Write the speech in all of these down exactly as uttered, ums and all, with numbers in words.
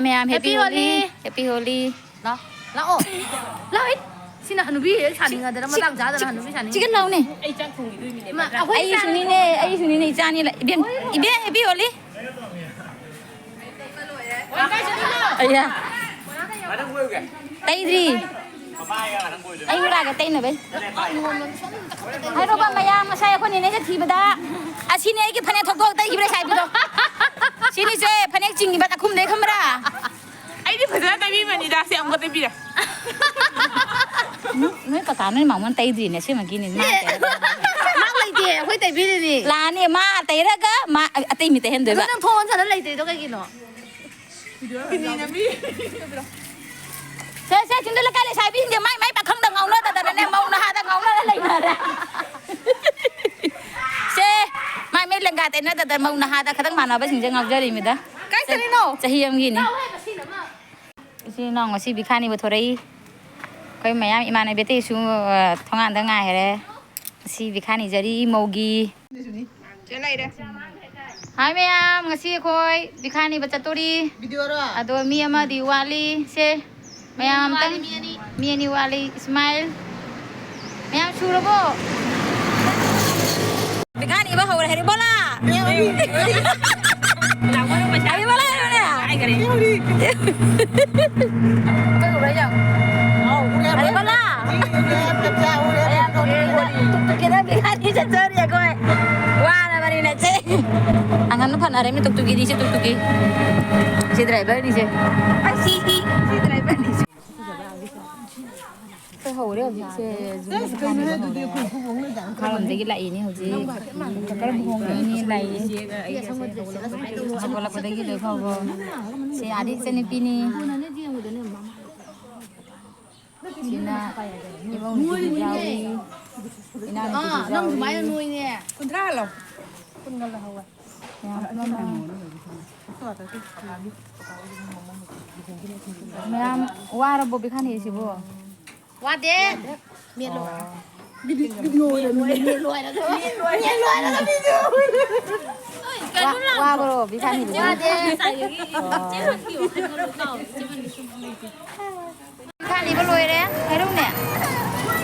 ꯃꯌꯥꯝ happy Happy Holi꯫ Holi꯫ Happy Holi꯫ ꯂꯥꯛꯑꯣ꯫ ꯂꯥꯛꯑꯣ꯫ ꯂꯥꯛꯑꯣ꯫ ꯁꯤꯅ ꯍꯅꯨꯕꯤ ꯍꯦꯛ ꯁꯥꯅꯤꯡꯉꯗꯅ ꯃꯇꯥꯡ ꯆꯥꯗꯅ ꯍꯅꯨꯕꯤ ꯁꯥꯅꯤꯡꯉꯤ꯫ ꯆꯤꯀꯟ ꯂꯥꯎꯅꯦ꯫ ꯑꯩ ꯆꯥꯛ ꯊꯣꯡꯈꯤꯗꯣꯏꯅꯤꯅꯦ꯫ ꯃꯥ, ꯑꯩꯈꯣꯏ ꯑꯩꯁꯨꯅꯤꯅꯦ, ꯑꯩꯁꯨꯅꯤꯅꯦ, ꯏꯆꯥꯅꯤ ꯂ-, ꯏꯕꯦꯝ, ꯏꯕꯦꯝ, happy Holi꯫ ꯑꯌꯥ꯫ ꯇꯩꯗ꯭ꯔꯤ꯫ ꯑꯩ ꯍꯨꯔꯥꯒ ꯇꯩꯅꯕꯩ꯫ ꯍꯥꯏꯔꯣꯕ ꯃꯌꯥꯝ, ꯉꯁꯥꯏ ꯑꯩꯈꯣꯏ ꯅꯦꯅꯦꯁꯦ ꯊꯤꯕꯗ꯫ ꯑꯁꯤꯅꯤ ꯑꯩꯒꯤ ꯐꯅꯦꯛ ꯊꯣꯛꯇꯣꯛ ꯇꯩꯈꯤꯕ꯭ꯔꯥ ꯁꯥꯏꯕꯤꯗꯣ? ꯁꯤꯅꯤꯁꯦ ꯐꯅꯦꯛ ꯆꯤꯡꯉꯤꯕ ꯆꯥꯛꯈꯨꯝꯗꯩ ꯈꯪꯕ꯭ꯔꯥ? ꯑꯩꯗꯤ ꯐꯖꯅ ꯇꯩꯕꯤꯕꯅꯤꯗ, ꯁꯤ ꯑꯃꯨꯛꯀ ꯇꯩꯕꯤꯔꯦ꯫ ꯅꯣꯏ ꯀꯀꯥ, ꯅꯣꯏ ꯃꯥꯃꯣꯟ ꯇꯩꯗ꯭ꯔꯤꯅꯦ, ꯑꯁꯦꯡꯕꯒꯤꯅꯦ꯫ ꯃꯥ ꯇꯩ-, ꯃꯥ ꯂꯩꯇꯦ, ꯑꯩꯈꯣꯏ ꯇꯩꯕꯤꯔꯤꯅꯤ꯫ ꯂꯥꯛꯑꯅꯤ, ꯃꯥ ꯇꯩꯔꯒ ꯃꯥ ꯑꯇꯩ ꯃꯤ ꯇꯩꯍꯟꯗꯣꯏꯕ꯫ ꯑꯗꯨ ꯅꯪ ꯊꯣꯡ ꯂꯣꯟꯁꯤꯜꯂ ꯂꯩꯇ꯭ꯔꯤꯗꯣ ꯀꯩꯒꯤꯅꯣ? ꯁꯦ, ꯁꯦ, ꯆꯤꯡꯗ ꯂꯩꯀꯥꯏ ꯂꯩꯁꯥꯕꯤꯁꯤꯡꯁꯦ ꯃꯥꯏ ꯃꯥꯏ ꯄꯥꯈꯪꯗ ꯉꯥꯎꯅꯗꯗꯅꯅꯦ, ꯃꯧ ꯅꯍꯥꯗ ꯉꯥꯎꯅꯔ ꯂꯩꯅꯔꯦ꯫ ꯁꯦ, ꯃꯥꯏ ꯃꯥꯏ ꯂꯦꯡꯒꯥ ꯇꯩꯅꯗꯗꯅ ꯃꯧ ꯅꯍꯥꯗ ꯈꯇꯪ ꯃꯥꯟꯅꯕꯁꯤꯡꯁꯦ ꯉꯥꯎꯖꯔꯤꯃꯤꯗ꯫ ꯀꯥꯏ ꯆꯠꯂꯤꯅꯣ? ꯆꯍꯤ ꯑꯃꯒꯤꯅꯤ꯫ ꯏꯆꯤꯜ ꯏꯅꯥꯎ ꯉꯁꯤ ꯕꯤꯈꯥꯅꯤꯕ ꯊꯣꯔꯛꯏ꯫ ꯑꯩꯈꯣꯏ ꯃꯌꯥꯝ ꯏꯃꯥꯟꯅꯕꯤ ꯑꯇꯩꯁꯨ, ꯑ, ꯊꯣꯡꯒꯥꯟꯗ ꯉꯥꯏꯔꯦ꯫ ꯉꯁꯤ ꯕꯤꯈꯥꯅꯤ ꯖꯔꯤ ꯃꯧꯒꯤ꯫ ꯆꯦ ꯂꯩꯔꯦ꯫ ꯍꯥꯏ ꯃꯌꯥꯝ, ꯉꯁꯤ ꯑꯩꯈꯣꯏ ꯕꯤꯈꯥꯅꯤꯕ ꯆꯠꯇꯣꯔꯤ꯫ ꯚꯤꯗꯤꯑꯣꯔꯣ? ꯑꯗꯣ ꯃꯤ ꯑꯃꯗꯤ ꯋꯥꯠꯂꯤ꯫ ꯁꯦ, ꯃꯌꯥꯝ ꯑꯝꯇꯪ꯫ ꯃꯤ ꯑꯅꯤ ꯋꯥꯠꯂꯤ꯫ ꯏꯁꯃꯥꯏꯜ꯫ ꯃꯌꯥꯝ ꯁꯨꯔꯕꯣ? ꯕꯤꯈꯥꯅꯤꯕ ꯍꯧꯔꯦ ꯍꯥꯏꯔꯦ, ꯕꯣꯂꯥ! ꯍꯥꯏꯔꯦ, ꯕꯣꯂꯥ ꯍꯥꯏꯔꯣꯅꯦ꯫ ꯍꯥꯏꯔꯦ, ꯕꯣꯂꯥ! ꯇꯨꯛꯇꯨꯛꯀꯤꯗ ꯕꯤꯈꯥꯅꯤ ꯆꯠꯆꯔꯤ ꯑꯩꯈꯣꯏ꯫ ꯋꯥꯔꯕꯅꯤꯅ ꯆꯦ꯫ ꯑꯉꯥꯡꯅ ꯐꯅꯔꯦ ꯃꯤ ꯇꯨꯛꯇꯨꯛꯀꯤꯗꯤ, ꯁꯤ ꯇꯨꯛꯇꯨꯛꯀꯤ꯫ ꯁꯤ ꯗ꯭ꯔꯥꯏꯚꯔꯅꯤꯁꯦ꯫ ꯑꯁꯤ, ꯁꯤ ꯗ꯭ꯔꯥꯏꯚꯔꯅꯤꯁꯦ꯫ ꯑꯩꯈꯣꯏ ꯍꯧꯔꯦ ꯍꯧꯖꯤꯛꯁꯦ꯫ ꯃꯈꯥꯔꯣꯝꯗꯒꯤ ꯂꯥꯛꯏꯅꯦ ꯍꯧꯖꯤꯛ꯫ ꯃꯤꯅꯤ ꯂꯥꯛꯏ꯫ ꯍꯧꯒꯠꯂꯛꯄꯗꯒꯤ ꯂꯣꯏ ꯐꯥꯎꯕ꯫ ꯁꯤ ꯑꯥꯗꯤ ꯏꯆꯟꯅꯨꯄꯤꯅꯤ꯫ ꯁꯤꯅ ꯏꯃꯧ ꯅꯨꯄꯤꯁꯨ ꯌꯥꯎꯔꯤ꯫ ꯏꯅꯥꯎ ꯅꯨꯄꯤꯁꯨ ꯌꯥꯎꯔꯤ꯫ ꯀꯨꯟꯊ꯭ꯔꯥ ꯍꯜꯂꯣ꯫ ꯌꯥꯝ ꯄꯨꯟꯅ꯫ ꯃꯌꯥꯝ ꯋꯥꯔꯕꯣ ꯕꯤꯈꯥꯅꯤꯁꯤꯕꯨ? ꯋꯥꯗꯦ꯫ ꯃꯦꯠꯂꯣ꯫ ꯑꯣ꯫ ꯚꯤꯗꯤꯑꯣ ꯑꯣꯏꯅ ꯃꯦꯠ ꯂꯣꯏꯔꯒ꯫ ꯃꯦꯠ ꯂꯣꯏꯔꯒ ꯚꯤꯗꯤꯑꯣ꯫ ꯋꯥ-, ꯋꯥꯕ꯭ꯔꯣ ꯕꯤꯈꯥꯅꯤꯕꯗꯤ? ꯋꯥꯗꯦ꯫ ꯉꯁꯥꯏꯗꯒꯤ ꯆꯦ ꯃꯟꯒꯤ ꯁꯨꯝ ꯂꯩꯇꯦ꯫ ꯕꯤꯈꯥꯅꯤꯕ ꯂꯣꯏꯔꯦ꯫ ꯍꯥꯏꯔꯧꯅꯦ꯫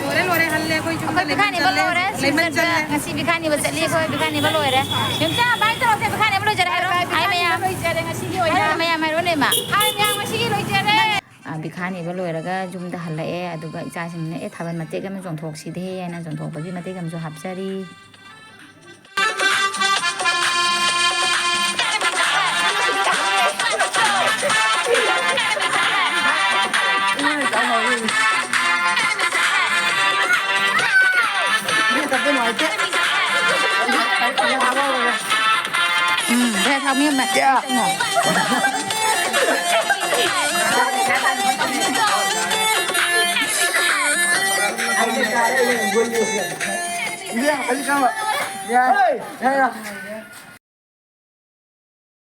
ꯂꯣꯏꯔꯦ, ꯂꯣꯏꯔꯦ, ꯍꯜꯂꯦ, ꯑꯩꯈꯣꯏ ꯌꯨꯝꯗ ꯑꯩꯈꯣꯏ ꯂꯩꯃꯟ ꯕꯤꯈꯥꯅꯤꯕ ꯆꯜꯂꯦ, ꯂꯣꯏꯔꯦ꯫ ꯂꯩꯃꯟ ꯁꯤꯡꯖꯗ ꯆꯜꯂꯦ꯫ ꯉꯁꯤ ꯕꯤꯈꯥꯅꯤꯕ ꯆꯠꯂꯤ ꯑꯩꯈꯣꯏ꯫ ꯕꯤꯈꯥꯅꯤꯕ ꯂꯣꯏꯔꯦ꯫ ꯌꯨꯝꯁꯥ ꯚꯥꯏ ꯇꯧꯔꯁꯦ, ꯕꯤꯈꯥꯅꯤꯕ ꯂꯣꯏꯖꯔꯦ ꯍꯥꯏꯔꯣ꯫ ꯍꯥꯏ ꯃꯌꯥꯝ꯫ ꯂꯣꯏꯖꯔꯦ ꯉꯁꯤꯒꯤ ꯑꯣꯏꯅ꯫ ꯍꯥꯏꯔꯣ ꯃꯌꯥꯝ, ꯍꯥꯏꯔꯣꯅꯦ ꯏꯃꯥ꯫ ꯍꯥꯏ ꯃꯌꯥꯝ ꯉꯁꯤꯒꯤ ꯂꯣꯏꯖꯔꯦ꯫ ꯑ, ꯕꯤꯈꯥꯅꯤꯕ ꯂꯣꯏꯔꯒ ꯌꯨꯝꯗ ꯍꯜꯂꯛꯑꯦ꯫ ꯑꯗꯨꯒ ꯏꯆꯥꯁꯤꯡꯅ "ꯑꯦ, ꯊꯥꯕꯜ ꯃꯇꯦꯛ ꯑꯃ ꯆꯣꯡꯊꯣꯛꯁꯤꯗꯦ" ꯍꯥꯏꯅ ꯆꯣꯡꯊꯣꯛꯄꯒꯤ ꯃꯇꯦꯛ ꯑꯃꯁꯨ ꯍꯥꯞꯆꯔꯤ꯫ ꯎꯝ, ꯁꯦ, ꯊꯥꯎ ꯃꯤ ꯑꯃ꯫ ꯌꯥ꯫ ꯌꯥ, ꯌꯥ, ꯌꯥ꯫